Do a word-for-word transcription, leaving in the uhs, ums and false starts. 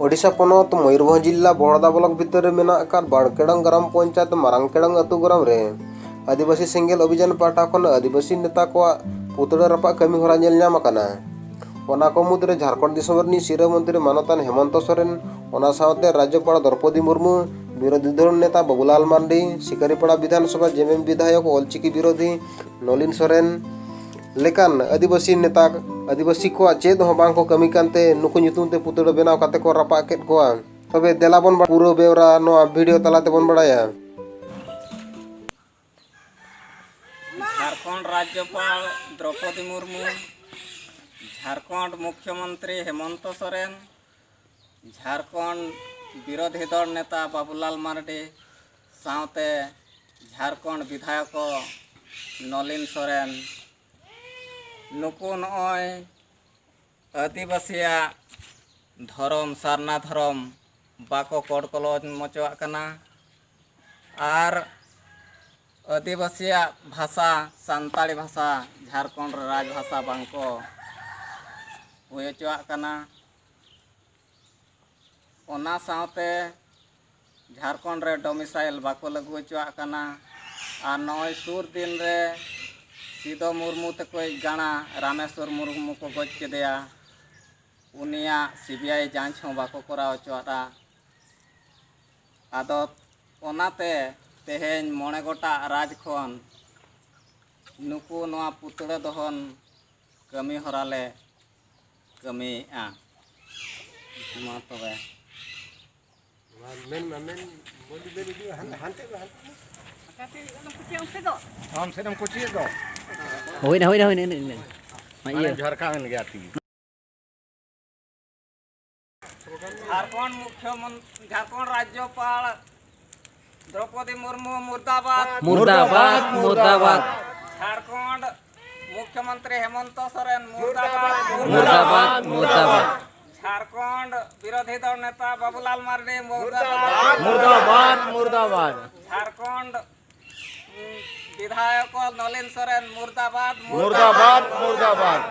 ᱳᱰᱤᱥᱟ ᱯᱚᱱᱚᱛ ᱢᱚᱭᱩᱨᱵᱷᱚᱸᱡᱽ ᱡᱤᱞᱟ ᱵᱚᱦᱲᱫᱟ ᱵᱞᱚᱠ ᱵᱷᱤᱛᱟᱹᱨ ᱨᱮ ᱢᱮᱱᱟᱜ ᱟᱠᱟᱫ ᱵᱟᱲᱠᱮᱰᱟᱝ ᱜᱨᱟᱢ ᱯᱚᱧᱪᱟᱭᱮᱛ ᱢᱟᱨᱟᱝ ᱠᱮᱰᱟᱝ ᱟᱹᱛᱩ ᱜᱨᱟᱢ ᱨᱮ ᱟᱹᱫᱤᱵᱟᱹᱥᱤ ᱥᱮᱸᱜᱮᱞ ᱚᱵᱷᱤᱡᱟᱱ ᱯᱟᱦᱴᱟ ᱠᱷᱚᱱ ᱟᱹᱫᱤᱵᱟᱹᱥᱤ ᱱᱮᱛᱟ ᱠᱚᱣᱟᱜ ᱯᱩᱛᱲᱟᱹ ᱨᱟᱯᱟᱜ ᱠᱟᱹᱢᱤ ᱦᱚᱨᱟ ᱧᱮᱞ ᱧᱟᱢ ᱟᱠᱟᱱᱟ᱾ ᱚᱱᱟ ᱠᱚ ᱢᱩᱫᱽᱨᱮ ᱡᱷᱟᱲᱠᱷᱚᱸᱰ ᱫᱤᱥᱚᱢ ᱨᱤᱱᱤᱡ ᱥᱤᱨᱟᱹ ᱢᱚᱱᱛᱨᱤ ᱢᱟᱱᱚᱛᱟᱱ ᱦᱮᱢᱚᱱᱛᱚ ᱥᱚᱨᱮᱱ, ᱚᱱᱟ ᱥᱟᱶᱛᱮ ᱨᱟᱡᱽᱡᱚᱯᱟᱲ ᱫᱨᱚᱯᱚᱫᱤ ᱢᱩᱨᱢᱩ, ᱵᱤᱨᱳᱫᱷᱤ ᱫᱷᱚᱨᱚᱢ ᱱᱮᱛᱟ ᱵᱟᱵᱩᱞᱟᱞ ᱢᱟᱨᱰᱤ, ᱥᱤᱠᱟᱨᱤᱯᱟᱲᱟ ᱵᱤᱫᱷᱟᱱ ᱥᱚᱵᱷᱟ ᱡᱮᱢᱮᱢ ᱵᱤᱫᱷᱟᱭᱚᱠ ᱚᱞᱪᱤᱠᱤ ᱵᱤᱨᱳᱫᱷᱤ ᱱᱚᱞᱤᱱ ᱥᱚᱨᱮᱱ ᱞᱮᱠᱟᱱ ᱟᱹᱫᱤᱵᱟᱹᱥᱤ ᱱᱮᱛᱟ, ᱟᱹᱫᱤᱵᱟᱹᱥᱤ ᱠᱚᱣᱟᱜ ᱪᱮᱫ ᱦᱚᱸ ᱵᱟᱝ ᱠᱚ ᱠᱟᱹᱢᱤ ᱠᱟᱱᱛᱮ ᱱᱩᱠᱩ ᱧᱩᱛᱩᱢ ᱛᱮ ᱯᱩᱛᱲᱟᱹ ᱵᱮᱱᱟᱣ ᱠᱟᱛᱮ ᱠᱚ ᱨᱟᱯᱟᱜ ᱠᱮᱫ ᱠᱚᱣᱟ᱾ ᱛᱚᱵᱮ ᱫᱮᱞᱟ ᱵᱚᱱ ᱯᱩᱨᱟᱹ ᱵᱮᱣᱨᱟ ᱱᱚᱣᱟ ᱵᱷᱤᱰᱤᱭᱳ ᱛᱟᱞᱟ ᱛᱮᱵᱚᱱ ᱵᱟᱲᱟᱭᱟ᱾ ᱡᱷᱟᱲᱠᱷᱚᱸᱰ ᱨᱟᱡᱽᱡᱚᱯᱟᱲ ᱫᱨᱚᱯᱚᱫᱤ ᱢᱩᱨᱢᱩ, ᱡᱷᱟᱲᱠᱷᱚᱸᱰ ᱢᱩᱠᱷᱭᱚᱢᱚᱱᱛᱨᱤ ᱦᱮᱢᱚᱱᱛᱚ ᱥᱚᱨᱮᱱ, ᱡᱷᱟᱲᱠᱷᱚᱸᱰ ᱵᱤᱨᱳᱫᱷᱤ ᱫᱚᱞ ᱱᱮᱛᱟ ᱵᱟᱵᱩᱞᱟᱞ ᱢᱟᱨᱰᱤ ᱥᱟᱶᱛᱮ ᱡᱷᱟᱲᱠᱷᱚᱸᱰ ᱵᱤᱫᱷᱟᱭᱚᱠ ᱱᱚᱞᱤᱱ ᱥᱚᱨᱮᱱ, ᱱᱩᱠᱩ ᱱᱚᱜᱼᱚᱭ ᱟᱹᱫᱤᱵᱟᱹᱥᱤᱭᱟᱜ ᱫᱷᱚᱨᱚᱢ, ᱥᱟᱨᱱᱟ ᱫᱷᱚᱨᱚᱢ ᱵᱟᱠᱚ ᱠᱚᱲᱠᱚᱞᱚᱢ ᱦᱚᱪᱚᱣᱟᱜ ᱠᱟᱱᱟ᱾ ᱟᱨ ᱟᱹᱫᱤᱵᱟᱹᱥᱤᱭᱟᱜ ᱵᱷᱟᱥᱟ, ᱥᱟᱱᱛᱟᱲᱤ ᱵᱷᱟᱥᱟ, ᱡᱷᱟᱲᱠᱷᱚᱸᱰ ᱨᱮ ᱨᱟᱡᱽ ᱵᱷᱟᱥᱟ ᱵᱟᱝᱠᱚ ᱦᱩᱭ ᱦᱚᱪᱚᱣᱟᱜ ᱠᱟᱱᱟ᱾ ᱚᱱᱟ ᱥᱟᱶᱛᱮ ᱡᱷᱟᱲᱠᱷᱚᱸᱰ ᱨᱮ ᱰᱚᱢᱤᱥᱟᱭᱤᱞ ᱵᱟᱠᱚ ᱞᱟᱹᱜᱩ ᱦᱚᱪᱚᱣᱟᱜ ᱠᱟᱱᱟ᱾ ᱟᱨ ᱱᱚᱜᱼᱚᱭ ᱥᱩᱨ ᱫᱤᱱ ᱨᱮ ᱥᱤᱫᱚ ᱢᱩᱨᱢᱩ ᱛᱟᱠᱚᱭᱤᱡ ᱜᱟᱬᱟ ᱨᱟᱢᱮᱥᱣᱚᱨ ᱢᱩᱨᱢᱩ ᱠᱚ ᱜᱚᱡ ᱠᱮᱫᱮᱭᱟ, ᱩᱱᱤᱭᱟᱜ ᱥᱤ ᱵᱤ ᱟᱭ ᱡᱟᱸᱪ ᱦᱚᱸ ᱵᱟᱠᱚ ᱠᱚᱨᱟᱣ ᱦᱚᱪᱚᱣᱟᱫᱼᱟ᱾ ᱟᱫᱚ ᱚᱱᱟᱛᱮ ᱛᱮᱦᱮᱧ ᱢᱚᱬᱮ ᱜᱚᱴᱟᱜ ᱨᱟᱡᱽ ᱠᱷᱚᱱ ᱱᱩᱠᱩ ᱱᱚᱣᱟ ᱯᱩᱛᱲᱟᱹ ᱫᱚᱦᱚᱱ ᱠᱟᱹᱢᱤ ᱦᱚᱨᱟ ᱞᱮ ᱠᱟᱹᱢᱤᱭᱮᱫᱼᱟ᱾ ᱢᱟ ᱛᱚᱵᱮ᱾ ᱢᱟ ᱢᱮᱱ ᱢᱟ ᱢᱮᱱ, ᱵᱚᱞᱤ ᱵᱮᱱ ᱤᱫᱤ, ᱦᱟᱱ-, ᱦᱟᱱᱛᱮ ᱢᱮ, ᱦᱟᱱᱛᱮ ᱢᱮ᱾ ᱟᱢ ᱥᱮᱫ ᱮᱢ ᱠᱩᱪᱤᱭᱮᱫ ᱫᱚ᱾ ᱦᱩᱭᱱᱟ, ᱦᱩᱭᱱᱟ, ᱦᱩᱭᱱᱟ, ᱦᱩᱭᱱᱟ, ᱦᱩᱭᱱᱟ᱾ ᱢᱟ ᱢᱟᱱᱮ ᱤᱭᱟᱹ᱾ ᱡᱷᱟᱨᱠᱟ ᱠᱟᱱ ᱜᱮᱭᱟ ᱴᱷᱤᱠ᱾ ᱡᱷᱟᱲᱠᱷᱚᱸᱰ ᱢᱩᱠᱷᱭᱚᱢᱚᱱ-, ᱡᱷᱟᱲᱠᱷᱚᱸᱰ ᱨᱟᱡᱽᱡᱚᱯᱟᱲ ᱫᱨᱚᱯᱚᱫᱤ ᱢᱩᱨᱢᱩ ᱢᱩᱨᱫᱟᱵᱟᱫ᱾ ᱢᱩᱨᱫᱟᱵᱟᱫ, ᱢᱩᱨᱫᱟᱵᱟᱫ᱾ ᱡᱷᱟᱲᱠᱷᱚᱸᱰ ᱢᱩᱠᱷᱭᱚᱢᱚᱱᱛᱨᱤ ᱦᱮᱢᱚᱱᱛᱚ ᱥᱚᱨᱮᱱ ᱢᱩᱨᱫᱟᱵᱟᱫ, ᱢᱩᱨᱫᱟᱵᱟᱫ, ᱢᱩᱨᱫᱟᱵᱟᱫ᱾ ᱡᱷᱟᱲᱠᱷᱚᱸᱰ ᱵᱤᱨᱳᱫᱷᱤ ᱫᱚᱞ ᱱᱮᱛᱟ ᱵᱟᱵᱩᱞᱟᱞ ᱢᱟᱨᱰᱤ ᱢᱩᱨᱫᱟᱵᱟᱫ, ᱢᱩᱨᱫᱟᱵᱟᱫ, ᱢᱩᱨᱫᱟᱵᱟᱫ᱾ ᱡᱷᱟᱲᱠᱷᱚᱸᱰ, ᱩᱸ, ᱵᱤᱫᱷᱟᱭᱚᱠ ᱱᱚᱞᱤᱱ ᱥᱚᱨᱮᱱ ᱢᱩᱨᱫᱟᱵᱟᱫ, ᱢᱩᱨᱫᱟᱵᱟᱫ, ᱢᱩᱨᱫᱟᱵᱟᱫ᱾